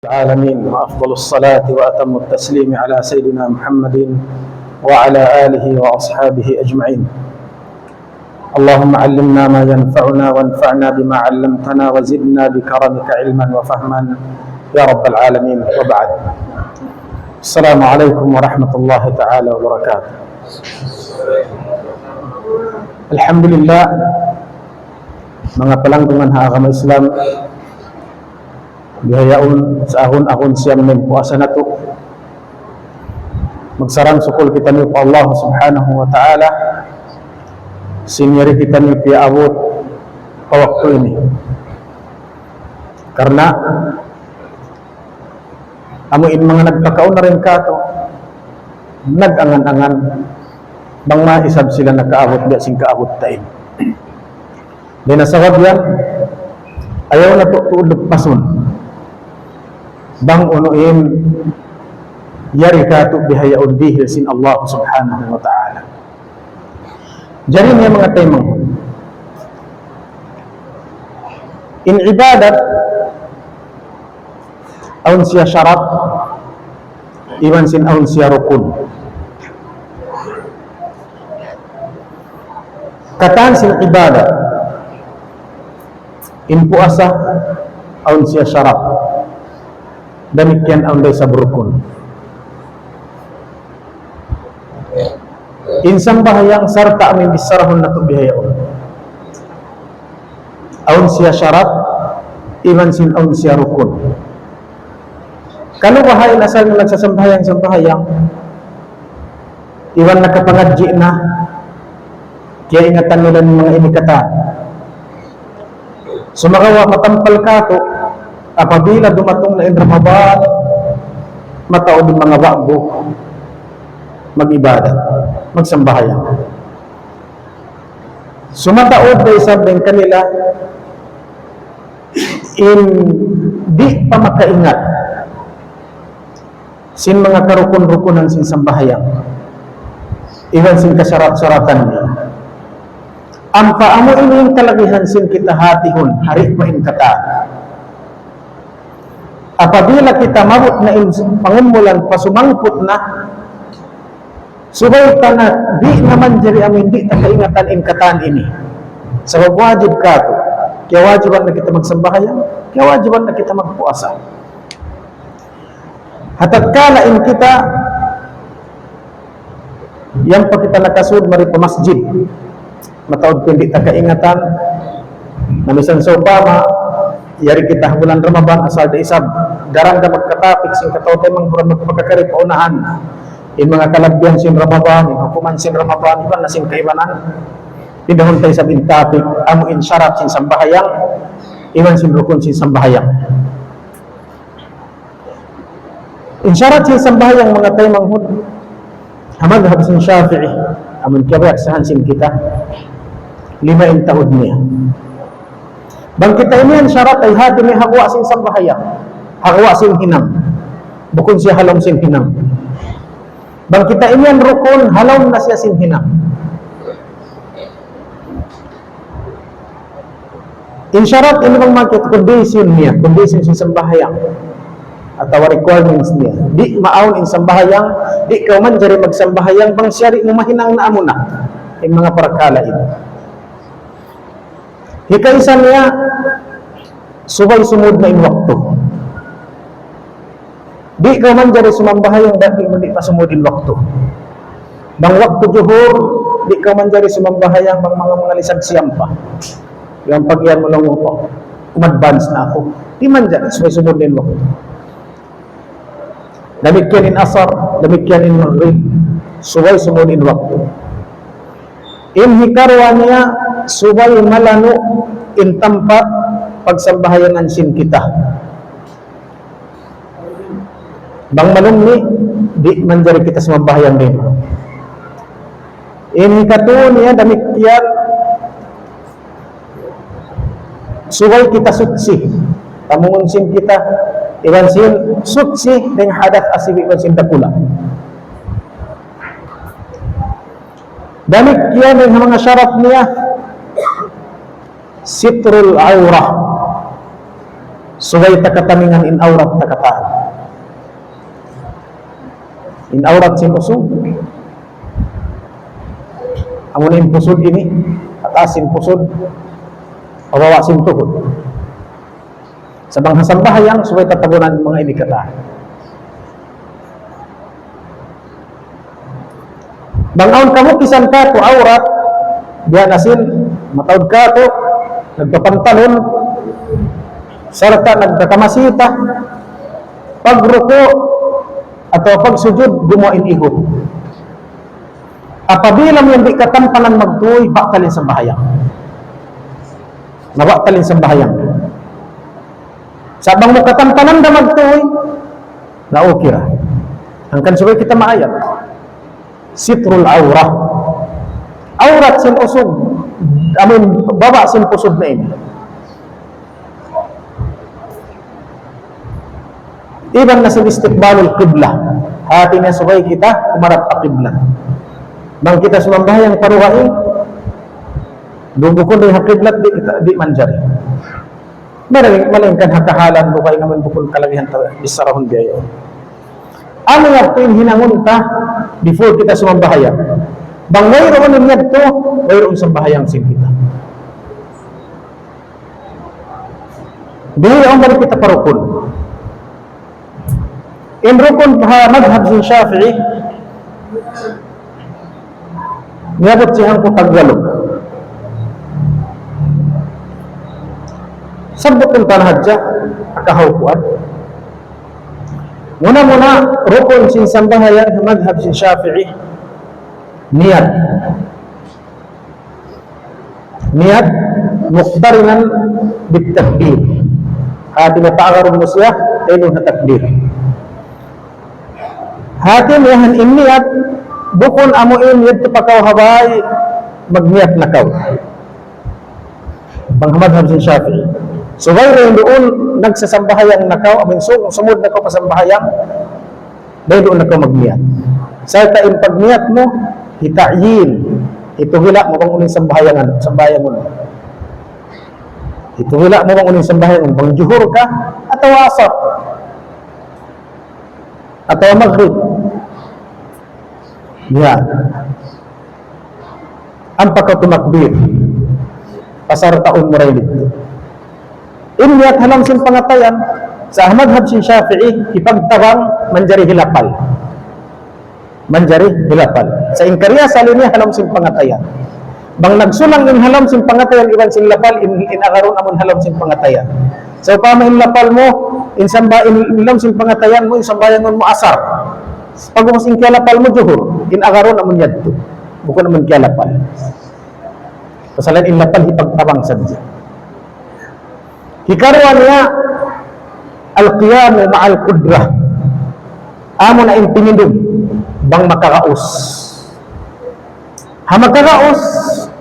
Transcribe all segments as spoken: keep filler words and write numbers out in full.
العالمين، وأفضل الصلاة وأتم التسليم على سيدنا محمد وعلى آله وأصحابه أجمعين. اللهم علمنا ما ينفعنا وانفعنا بما علمتنا وزدنا بكرمك علما وفهما يا رب العالمين، وبعد. السلام عليكم ورحمة الله تعالى وبركاته. Alhamdulillah, manga palanggungan ha agama Islam, bihaun sa ahun-ahun siyam in puasa natu'. Magsarang-sukul kitaniyu pa Allah Subhanahu wa Ta'ala, sin yari kitaniyu piyaabut pa waktu ini. Karna' amu in manga nagpakauna dayn kātu', nag-angan-angan, bang ma isab sila nakaabut biya' sin kaabut ta ini. Dayn ha sabab yan, ayaw natu' tuud luppasun bang unu in yari kātu' bihaun dihil sin Allah Subhanahu wa Ta'ala. Jari niya manga taymanghud, in ibadat, awn siya sharat, iban sin awn siya rukun. Katan sin ibadat, in puasa, awn siya sharat. Damikkiyan awn da isab rukun. In sambahayang sarta' amu in bissarahun natu' bihaun. Awn siya sharat, iban sin awn siya rukun. Kalu baha' in asal nagsasambahayang-sambahayang, iban nakapangadji' na, kiyaingatan nila in manga ini katan. Sumagawa' matampal kātu', apabila dumatung na in Ramadan, mataud in manga ba'gu mag-ibadat, magsambahayang. Sumagawa' da isab dayn kanila in di' pa makaingat sin manga karukun-rukunan sin sambahayang, iban sin kasarat-saratan niya. Ampa amu ini in kalagihan sin kita hatihun, hari pa in katan. Apabila kita maabut na in pangumulan pa sumangput na, subay ta na di' na manjari amu in di' ta kaingatan in katan ini. Sabab wajib kātu'. Kiyawajiban na kita magsambahayang, kiyawajiban na kita magpuasa. Ha tatkala in kita, yan pa kita nakasud mari pa masjid, mataud pa in di' ta kaingatan, na misan sawpama, yari kita ha bulan Ramadan, asal da isab daran da magkatapik sin kataw-taymanghuran magpakakari pa unahan. In manga kalabihan sin Ramadan, in hukuman sin Ramadan, iban na sin kaibanan. Pindahun ta isab in topic, amu in sharat sin sambahayang, iban sin rukun sin sambahayang. In sharat sin sambahayang manga taymanghud, ha madhab sin Shafi'i, amun kiyabiyaksahan sin kita, lima in taud niya. Bang kita imiyan sharat ay hati niya ha guwa' sin sambahayang, ha guwa' sin hinang, bukun siya ha lawm sin hinang. Bang kita imiyan rukun, ha lawm na siya sin hinang. In sharat ini bang makit condition niya, condition sin sambahayang atawa requirements niya. Di' maawn in sambahayang, di' kaw manjari magsambahayang bang siya di' mu mahinang na amuna in manga parakala' ini. Hikaisa niya, subay sumud na in waktu. Di' kaw manjari sumambahayang bang di' pa sumud in waktu. Bang waktu juhur, di' kaw manjari sumambahayang bang manga, manga lisag siyam pa. Yan pag-iyan mu laung mu pa, um-advance na aku. Di' manjari, subay sumud in waktu. Damikkiyan in asar, damikkiyan in magrib, subay sumud in waktu. In hikaruwa niya, subay malanu' in tampat pagsambahayangan sin kita. Bang malum ni, di' manjari kita sumambahayang dayng ha. In hikatu niya damikkiyan, subay kita suchi. Tamungun sin kita, iban sin suchi dayng ha hadas asibi' iban sin dakula'. Damikkiyan in manga sharat niya, sitrul awrah. Subay ta katamingan in awrat ta katan. In awrat sin usug. Amu na in pusud ini, ataas sin pusud, pababa' sin tuhud. Sa' bang ha sambahayang, subay ta tabunan in manga ini katan. Bang awn kamukisan katu' awrat, biya' na sin mataud katu', nagpapantalon, sarta' nagkakamasita, pagruku' atawa pagsujud, gumuwa' in ihud. Apabila mu yan di' katampanan magtuy, batal in sambahayang. Na batal in sambahayang. Sa' bang mu katampanan da magtuy, na okay ra. Hangkan subay kita maayat. Sitrul awrah. Awrat sin usug, amun baba' sin pusud na ini. Iban na sin istiqbalul qiblah. Hati niya subay kita humarap pa qiblat. Bang kita sumambahayang pa dugaing, duun bukun dayn ha qiblat, di' kita, di' manjari. Malaing-, malaingkan ha kahalan dugaing amun bukun kalagihan ta, bisarahun biya' yaun. Unu yadtu in hinangun ta before kita sumambahayang? Bang wayruun in yadtu, wayruun sambahayang sin kita. Bihaun balik kita pa rukun. In rukun ha madhab sin Shafi'i, niyabut siya hangpu' tagwalu. Sabbutun ta na hadja, ha kahawpuan. Muna-muna, rukun sin sambahayang ha madhab sin Shafi'i, niyat. Niyat muqtarinan bit takbir. Hati niya paagarun mu siya, taynun ha takbir. Hati niya in niyat, bukun amu in yadtu pa kaw ha bay, magniyat na kaw. Bang ha madhab sin Shafi'i. Subay dayn duun nagsasambahayang na kaw, amun su-, sumud na kaw pa sambahayang, dayn duun na kaw magniyat. Sarta' in pagniyat mu, hita'yin. Hitugila' mu bang unu in sambahayangan, sambahayangun. Hitugila' mu bang unu in sambahayangun, bang juhur ka, atawa asar, atawa magrib. Ya. Ampa kaw tumakbir. Pasartaun mu ra in didtu. In niyat ha lawm sin pangatayan, sa' ha madhab sin Shafi'i, hipagtabang manjari hilapal. Manjari hilapal. Sa' in kariasali niya ha lawm sin pangatayan. Bang nagsulang in ha lawm sin pangatayan iban sin lapal, in, in agarun amun ha lawm sin pangatayan. Sawpama in lapal mu, in samba-, in, in lawm sin pangatayan mu, in sambahayangun mu asar. Pag'ubus in kiyalapal mu juhur, in agarun amun yadtu. Bukun amun kiyalapal. Pasalan in lapal hipagtabang sadja. Hikaruwa niya, al-qiyamu ma'al qudrah. Amu na in timindug bang makagaus. Ha makagaus,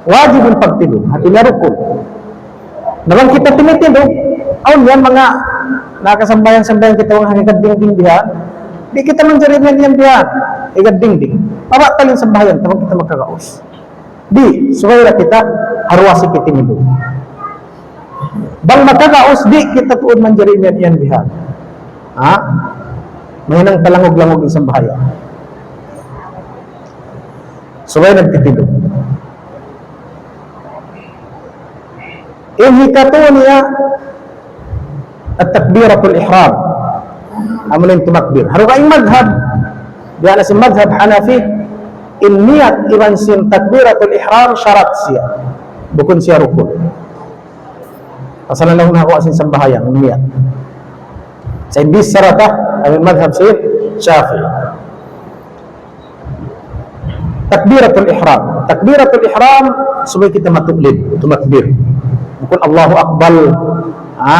wajib in pagtindug. Hati niya rukun. Na bang kita timitindug, awn yan manga nakasambahayang-sambahayang kita manga hangikad dingding bihan. Di' kita manjari niyan yan bihan. Hikad dingding. Pabatal in sambahayang, ta bang kita makagaus. Di', subay da kita ha duwa siki timindug. Bang makagaus, di' kita tuud manjari niyan yan bihan. Ha? Mahinang palangug-langug in sambahayang. Subay nagtitindug. In hikatu niya, at-takbiratul ihram. Amu in tumakbir. Ha dugaing madhab, biya' na sin madhab Hanafi, in niyat iban sin takbiratul ihram sharat siya. Bukun siya rukun. Pasalan laung na kuwa' sin sambahayang, niyat. Sa' in bichara ta, amu in madhab sin Shafi'i. Takbiratul ihram. Takbiratul ihram, subay kita matuklid, tumakbir. Bukun Allahu Akbar. Ha?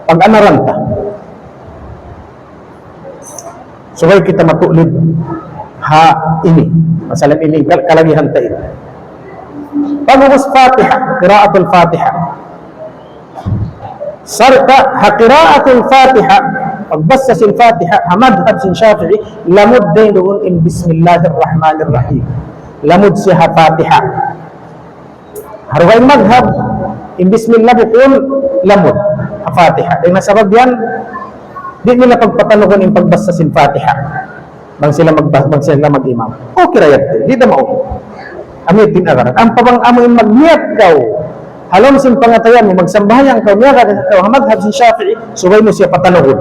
Pag-anaran ta. Subay kita matuklid ha ini. Pasalan ini, kal-, kalagihan ta ini. Pag'ubus Fatiha, qiraatul Fatiha. Sarta' ha qiraatul Fatiha, pagbasa sin Fatiha, ha madhab sin Shafi'i, lamud dayn duun in Bismillahir Rahmanir Rahim. Lamud siya ha Fatiha. Ha dugaing madhab, in Bismillah bukun lamud. Ha Fatiha. Dayn ha sabab yan, di' nila pagpatanugun in pagbasa sin Fatiha. Bang sila magba-, bang sila mag-imam. Okay ra yadtu. Di' da maupay. Amu in tiyagaragan. Ampa bang amu in magniyat kaw, ha lawm sin pangatayan mu, magsambahayang kaw, miyagad kaw ha madhab sin Shafi'i, subay mu siya patanugun.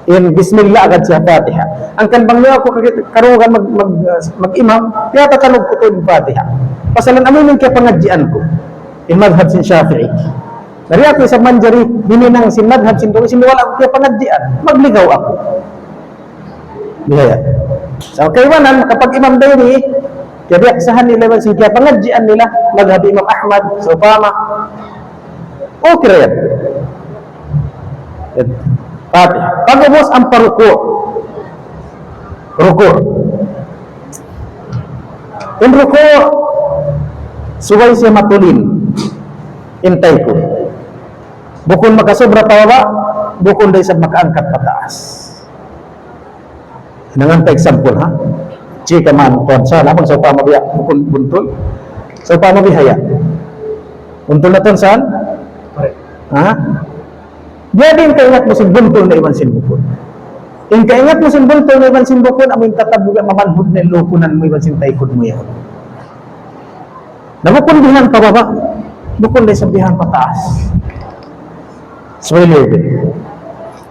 In bismillah agad siya Fatiha. Hangkan bang niya aku kagi-, karungugan mag-, mag-, mag-imam, tiyatatanug ku in Fatiha. Pasalan amu in kiyapangadjian ku. In madhab sin Shafi'i. Dari aku isab manjari, himinang sin madhab sin dugaing sin wala' aku kiyapangadjian. Magligaw aku. Biya' yan. So, kaibanan, kapag imam dayn di, kiyabiyaksahan nila iban sin kiyapangadjian nila, madhab Imam Ahmad, sawpama. Okay ra yan. Fatiha. Pag'ubus ampa ruku'. Ruku'. In ruku', subay siya matulin. In taykud. Bukun makasobra pa baba', bukun da isab makaangkat pataas. Nangan ta example, ha? Jika man tuwan saan, bang sawpama biya' bukun buntul. Sawpama biya' haya. Buntul na tuwan saan? Ha? Jadi in kaingat mu sin buntul na iban sin bukun. In kaingat mu sin buntul na iban sin bukun, amu in tatabuk mamanhud na in lukunan mu iban sin taykud mu yan. Na bukun bihan pa baba', bukun da isab bihan pataas. Subay liyubid.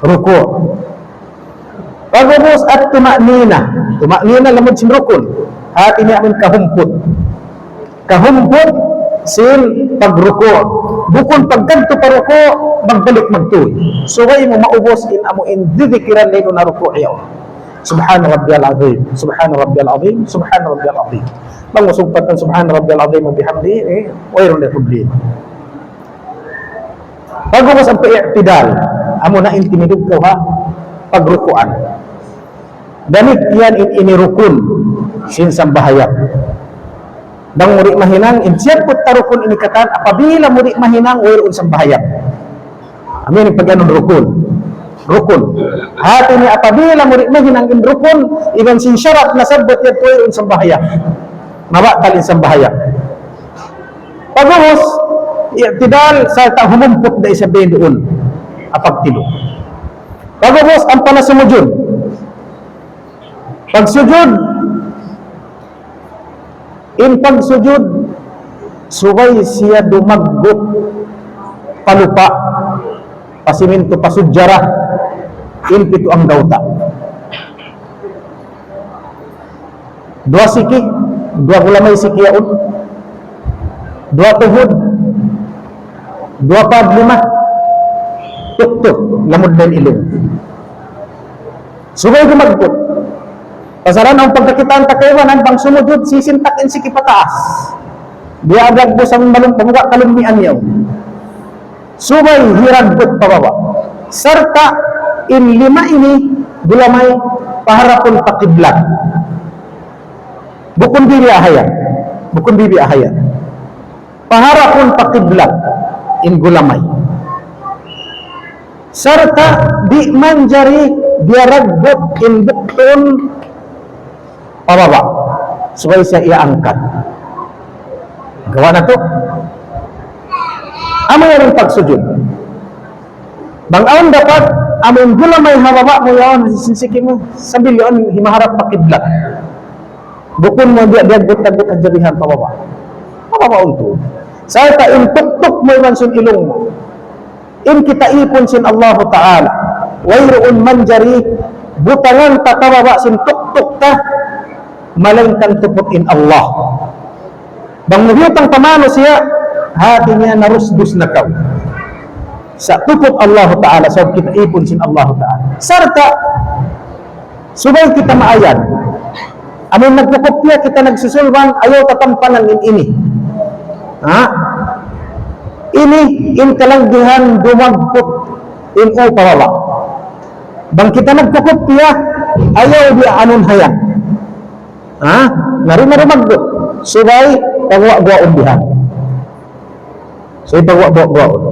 Ruku'. Pag'ubus at tuma'nina. Tuma'nina lamud sin rukun. Hati niya amu in kahumput. Kahumput sin pagruku'. Bukun pagkadtu pa ruku', magbalik magtuy. Subay mu maubus in amu in didikiran nila ha ruku' yaun. سبحان ربي العظيم، سبحان ربي العظيم، سبحان ربي العظيم. Bang mu sumpatan سبحان ربي العظيم وبحمده, eh, wayruun da problema. Pag'ubus ampa i'tidal, amu na in timindug kaw ha pagrukuan. Damikkiyan in ini rukun sin sambahayang. Bang mu di' mahinang, in siyabbut ta rukun ini katan, apabila mu di' mahinang, wayruun sambahayang. Amu in pag-iyanun rukun. Rukun. Hati niya apabila mu di' mahinang in rukun, iban sin sharat nasabbut yadtu, wayruun sambahayang. Mabatal in sambahayang. Pag'ubus, i'tidal, sarta' humumput da isab duun. Apag tilu. Pag'ubus, ampa na sumujud. Pagsujud, in pagsujud, subay siya dumaggut pa lupa', pa simintu, pa sujjara, in pitu anggawta'. Duwa siki, duwa gulamay siki yaun. Duwa tuhud, duwa pad lima, tuktuk, lamud na in ilung. Subay dumaggut. Pasalan awn pagkakitaan ta kaibanan, bang sumujud, sisintak in siki pataas. Biya' dagbus in malum-, pamuka' kalummian niya. Subay hiraggut pa baba'. Sarta' in lima ini gulamay paharapun pa kiblat. Bukun biya' haya. Bukun biya' haya. Paharapun pa kiblat in gulamay. Sarta' di' manjari diyaraggut in buktun pa baba'. Subay siya iyaangkat. Gawa' na tu. Amu yan in pagsujud. Bang awn dapat, amu in gulamay ha baba' mu yaun, sin siki mu, sambil yaun himaharap pa kiblat. Bukun mu diya, diyaggut-aggut hadja bihan pa baba'. Pa baba' untu. Sarta' in tuktuk mu iban sin ilung mu. In kita ipun sin Allahu Ta'ala. Wayruun manjari butangan ta pa baba' sin tuktuk ta, malaingkan tuput in Allah. Bang mu biyutang pa manusiya', hati niya narusdus na kaw. Sa' tuput Allahu Ta'ala, sabab kita ipun sin Allahu Ta'ala. Sarta', subay kita maayad. Amun nagkukupya kita nagsusulban, ayaw tatampanan in ini. Ha? Ini in kalanggihan dumagkut in u pa baba'. Bang kita nagkukupya, ayaw diyaanun hayan. Ha? Nari na dumagkut. Subay paguwa'-guwaun bihan. Subay paguwa'-guwaun.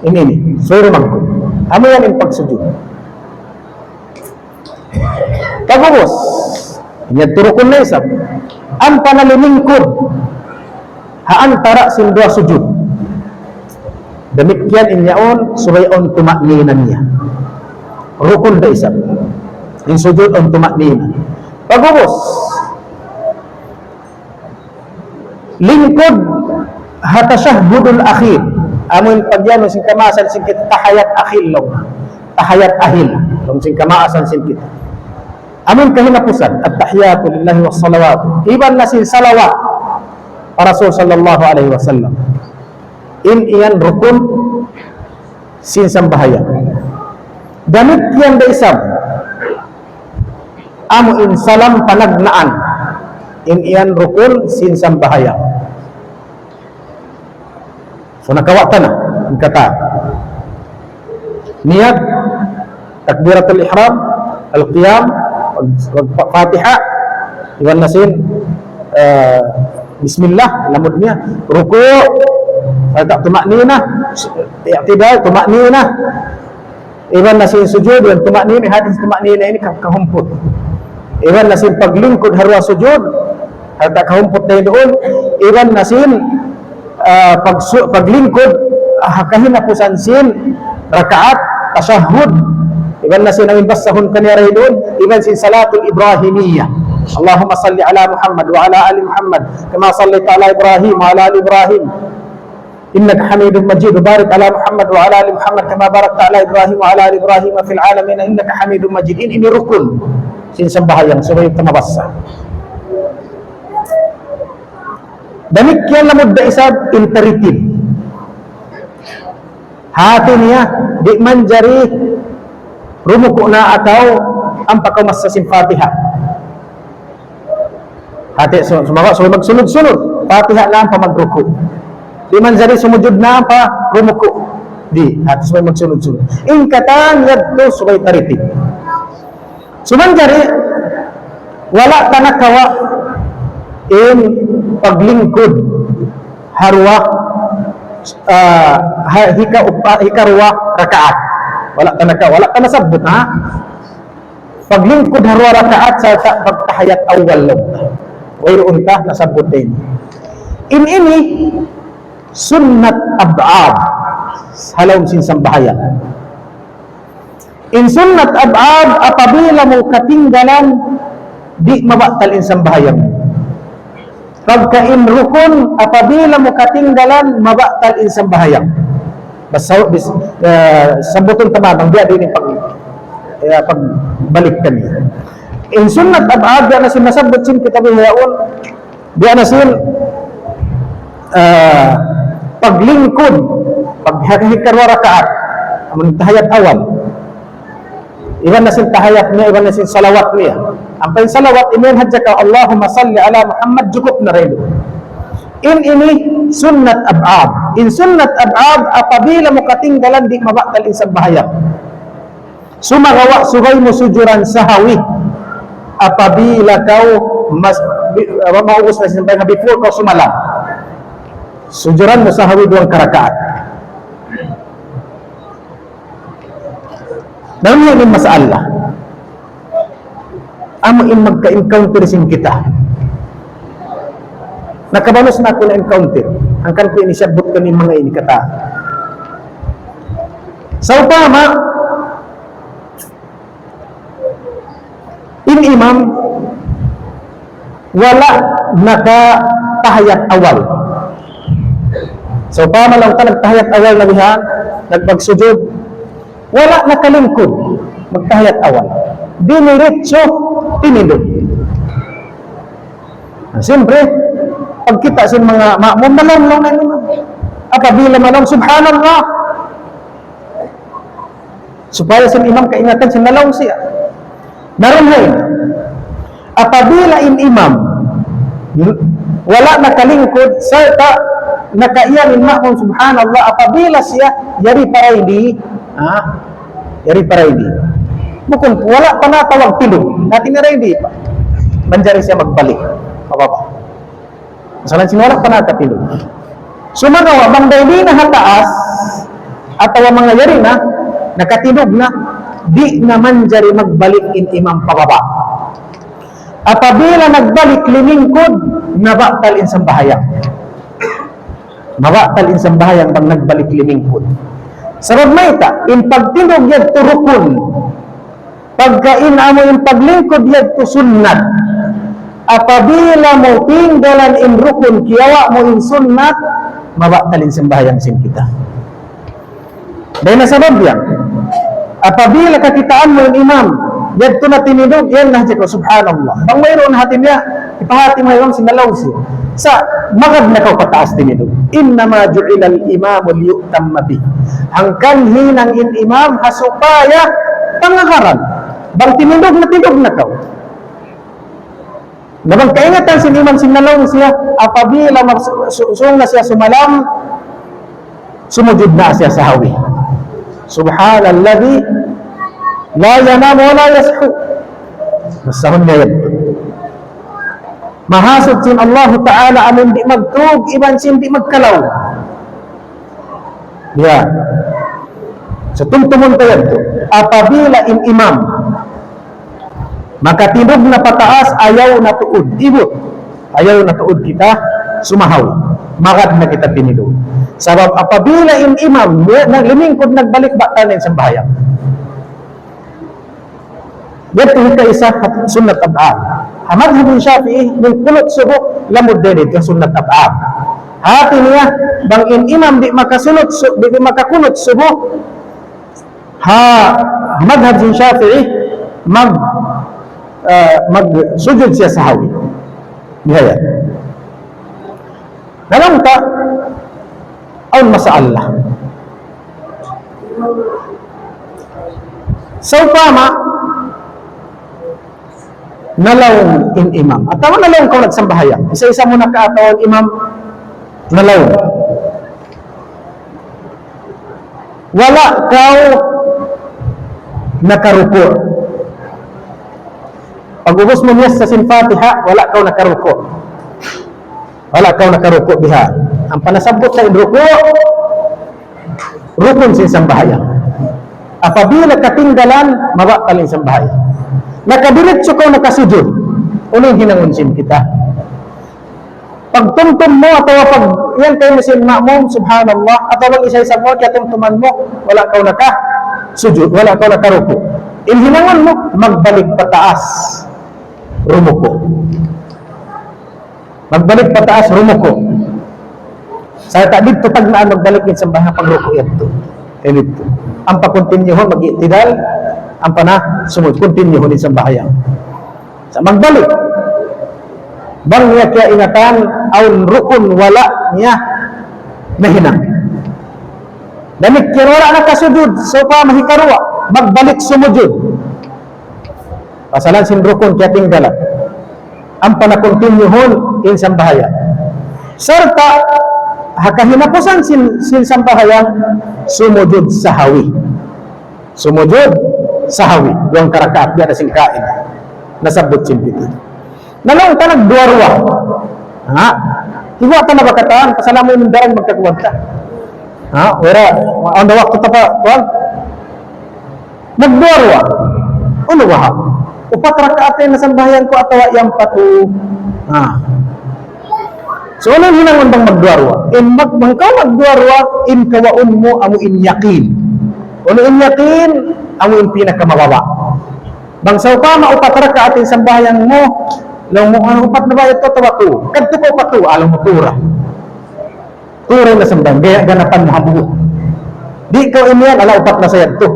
Ini, ini. Subay dumagkut. Amu yan in pagsujud. Pag'ubus, in yadtu rukun na isab. Ampa na lumingkud ha antara' sin duwa sujud. Damikkiyan in yaun, subay awn tuma'nina niya. Rukun da isab. In sujud awn tuma'nina. Pag'ubus, lingkud ha tashahhudul akhir. Amun pag'iyanun sin kamaasan sin kita tahiyat akhir laung. Tahiyat akhir. Laung sin kamaasan sin kita. Amun kahinapusan, at-tahiyatu lillahi was salawat. Iban na sin salawat pa Rasul sallallahu alayhi wasallam. In yan rukun sin sambahayang. Damikkiyan da isab amu in salam panagnaan. In yan rukun sin sambahayang. So, nakawa' ta na in katan. Niyat, takbiratul ihram, al-qiyam, pag-, pag-, Fatiha, iban na sin, eh, bismillah, lamud niya, ruku', sarta' tuma'nina, i'tidal, tuma'nina, iban na sin sujud, iban tuma'nina, hadis tuma'nina ini ka-, kahumput. Iban na sin paglingkud ha duwa sujud, sarta' kahumput na duun, iban na sin ah, pagsu-, paglingkud, ah, kahinapusan sin rakaat, tashahhud. Iban na sin amun basahun kaniya duun, iban sin salatul Ibrahimiyah. اللهم صل على محمد وعلى آل محمد كما صليت على إبراهيم وعلى آل إبراهيم إنك حميد مجيد وبارك على محمد وعلى آل محمد كما باركت على إبراهيم وعلى آل إبراهيم في العالمين إنك حميد مجيد. In ini rukun sin sambahayang, subay ta mabasa. Damikkiyan lamud da isab in tartib. Hati niya, di' manjari rumuku' na atawa ampa kaw mabasa sin Fatiha. Hati, su-, sumagawa', subay magsunud-sunud. Fatiha na ampa magruku'. Di' manjari sumujud na ampa rumuku'. Di', hati subay magsunud-sunud. In katan yadtu subay tartib. Sumanjari, wala' ta nakawa' in paglingkud ha duwa, ah, ha-, hika-, upa-, hikaruwa rakaat. Wala' ta nakawa', wala' ta nasabbut, ha? Paglingkud ha duwa rakaat sa, sa pagtahiyat awal laung. Wayruun ta nasabbut ini. In ini, sunnat ab'ad ha lawm sin sambahayang. In sunnat ab'ad, apabila mu katinggalan, di' mabatal in sambahayang. Pagka in rukun, apabila mu katinggalan, mabatal in sambahayang. Basta, bis-, eh, sabbutun ta bang biya' diin in pag-, eh, pagbalik kaniya. In sunnat ab'ad, biya' na sin nasabbut sin kita bihaun, biya' na sin, ah, paglingkud, pag-, hika-, hikaruwa rakaat, amun tahiyat awal. Iban na sin tahiyat niya, iban na sin salawat niya. Ampa in salawat, imiyan hadja kaw, اللهم صل على محمد, jukup na rin. In ini sunnat ab'ad. In sunnat ab'ad, apabila mu katinggalan, di' mabatal in sambahayang. Sumagawa' subay mu sujuran sahawi. Apabila kaw mas-, bi-, apa, maubus na sin sambahayang before kaw sumalam. Sujuran mu sahawi duwang karakaat. Dalam ini masalah. Amu in magka-encounter sin kita. Nakabanus na aku na-encounter. Hangkan ku ini siyabbut kaniyu in manga ini katan. Sawpama, in imam, wala' nakatahiyat awal. Sawpama laung ta nagtahiyat awal na bihan, nagpagsujud, wala' nakalingkud, magtahiyat awal. Diniritsu, tinindug. Na, siyempre, pagkita' sin manga ma'mum, nalaung-laung na in imam. Apabila malaung, subhanallah. Supaya sin imam kaingatan sin nalaung siya. Na duun hain. Apabila in imam, wala' nakalingkud, sarta' nakaiyan in ma'mum, subhanallah, apabila siya, yari pa dayn di, ha? Yari pa dayn di. Bukun, wala' pa natawag tindug. Hati niya dayn di pa. Manjari siya magbalik. Pababa'. Masalan sin wala' pa nakatindug. Sumagawa', bang dayn di na ha taas, atawa manga yari na, nakatindug na, di' na manjari magbalik in imam pababa'. Apabila nagbalik limingkud, nabatal in sambahayang. Mabatal in sambahayang bang nagbalik limingkud. Sabab mayta', in pagtindug yadtu rukun. Pagka in amu in paglingkud yadtu sunnat. Apabila mu tinggalan in rukun, kiyawa' mu in sunnat, mabatal in sambahayang sin kita. Dayn ha sabab yan, apabila kakitaan mu in imam, yadtu na tinindug, yan na hadja kaw, subhanallah. Bang wayruun hati niya, ipahati mu imam sin nalaw siya. Sa', magad na kaw pataas tinindug. إنما جعل الإمام ليؤتم به. Hangkan hinang in imam ha supaya pangagaran. Bang tinindug na, tindug na kaw. Na bang kaingatan sin imam sin nalaw siya, apabila mag-, su-, su-, sung na siya sumalam, sumujud na siya sahawi. سبحان الذي لا ينام ولا يسهو. Basahun niya yan. Mahasuchi in Allahu Ta'ala amun di' magtug, iban sin di' magkalaw. Ya. So, tumtumun ta yadtu. Apabila in imam makatindug na pataas, ayaw na tuud ibut. Ayaw na tuud kita sumahaw. Magad na kita tinindug. Sabab apabila in imam, ya, naglimingkud, nagbalik, batal na in sambahayang. Yadtu hikaisa ha sunnat ab'ad. Ha madhab in Shafi'i, in kunut subu, lamud dayn ha sunnat ab'ad. Hati niya, bang in imam di' makasunut su-, di', di' makakunut subu, ha madhab in Shafi'i, mag, ah, magsujud siya sahawi. Bihayan. Nalaung ta, awn masalah. Sawpama, nalaung in imam. Atawa nalaung kaw nagsambahayang. Isa-isa mu nakaatawa in imam, nalaung. Wala' kaw nakaruku'. Pag-ubus mu miyasa sin Fatiha, wala' kaw nakaruku'. Wala' kaw nakaruku' biha. Ampa nasabbut ta in ruku', rukun sin sambahayang. Apabila katinggalan, mabatal in sambahayang. Nakadiritsu kaw nakasujud. Unu in hinangun sin kita? Pagtumtum mu atawa pag, yan kaymu sin ma'mum, subhanallah, atawa bang isa-isa mu, kiyatumtuman mu, wala' kaw nakasujud, wala' kaw nakaruku'. In hinangun mu, magbalik pataas, rumuku'. Magbalik pataas, rumuku'. Sa' ta' didtu tagnaan magbalik in sambahayang pagruku' yadtu. Yan didtu. Ampa continue hun, mag-i'tidal, ampa na sumud, continue hun in sambahayang. Sa' magbalik. Bang niya kiyaingatan, awn rukun wala' niya nahinang. Damikkiyan wala' nakasujud, sawpama hikaruwa, magbalik sumujud. Pasalan sin rukun kiyatinggalan. Ampa na continue hun in sambahayang. Sarta', ha kahinapusan sin, sin sambahayang, sumujud sahawi. Sumujud sahawi. Duwang karakaat, biya' na sin kain. Nasabbut sin piti. Nalaung ta nagduwa-ruwa. Ha? Higuwa' ta na ba katan, pasal amu in daran magkakuwan ta. Ha? Wala', awn da waktu ta pa, kuwan? Nagduwa-ruwa. Unu baha'? Upat rakaat in nasambahayang ku atawa yang patu? Ha. So, unu in hinangun bang magduwa-ruwa? In mag-, bang kaw magduwa-ruwa, in kawaun mu amu in yakin. Unu in yakin? Amu in pinakamababa'. Bang sawpama upat rakaat in sambahayang mu, laung mu, "Ah, upat na ba yadtu atawa tu?" Kadtu kaw pa tu, laung mu tu ra. Tu ra in nasambahayang, gaya ganapan mu hambuuk. Di' kaw imiyan, ala upat na sa yadtu.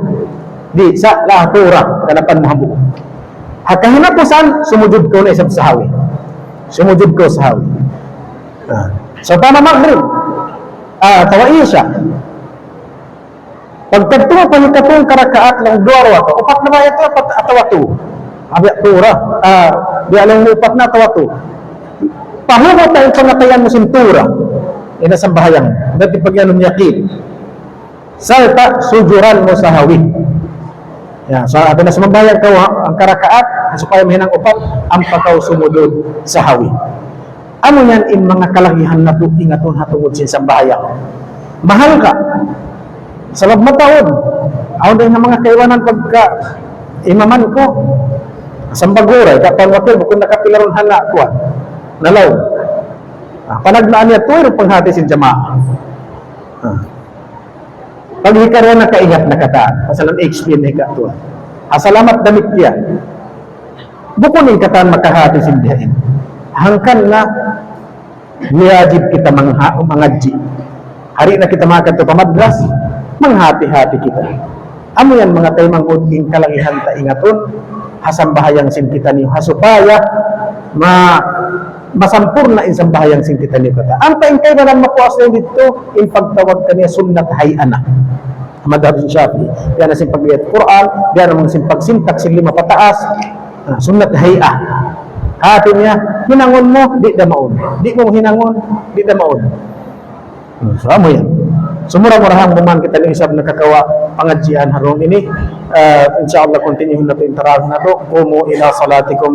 Di', sa' la tu ra, ganapan mu hambuuk. Ha kahinapusan, sumujud kaw na isab sahawi. Sumujud kaw sahawi. Ah. Sawpama magrib. Ah, atawa isya. Pagkadtu mu pa hikatū karakaat laung duwa-ruwa kaw. Upat na ba yadtu, upat atawa tu? Biya' tu ra. Ah, biya' laung upat na atawa tu? Pahugut in pangatayan mu sin tu ra. In sambahayang. Dati pag-iyanun yakin. Sarta' sujuran mu sahawi. Ya, so, hati na sumambahayang kaw ha, hangka rakaat, supaya mahinang upat, ampa kaw sumujud sahawi. Amu yan in manga kalagihan natu' ingatun ha tungud sin sambahayang. Mahal ka. Sabab mataud. Awn da in manga kaibanan pagka imaman ku. Sambagura, ikaw pa matil, bukun nakapilarun hana kuwan. Nalaw. Ah, panagnaan niya tuud in panghati sin jamaa. Ah. Pag hikaruwa nakaingat na katan, pasal na explain na hikatu. Asalamat damit niya. Bukun in katan makahati sin bihain. Hangkan na wajib kita mangha-, mangadji'. Di' na kita makadtu pa madras, manghati-hati kita. Amu yan manga taymanghud in kalagihan ta ingatun, ha sambahayang sin kitaniyu, ha supaya ma-, masampurna' in sambahayang sin kitaniyu katan. Ampa in kaibanan mapuas na didtu, in pagtawag kaniya sunnat hay'a na. Madhab sin Shafi'i. Biya' na sin pag-ayat Qur'an, biya' na sin pagsintak sin lima pataas. Ah, sunnat hay'a. Hati niya, hinangun mu, di' da mawn. Di' mu hinangun, di' da mawn. Hmm, so, amu yan. So, mura-murahan bang man kitaniyu isab nakakawa' pangadjian ha duun ini. Ah, insya Allah, continue natu' in tarawih natu'. قوموا إلى صلاتكم.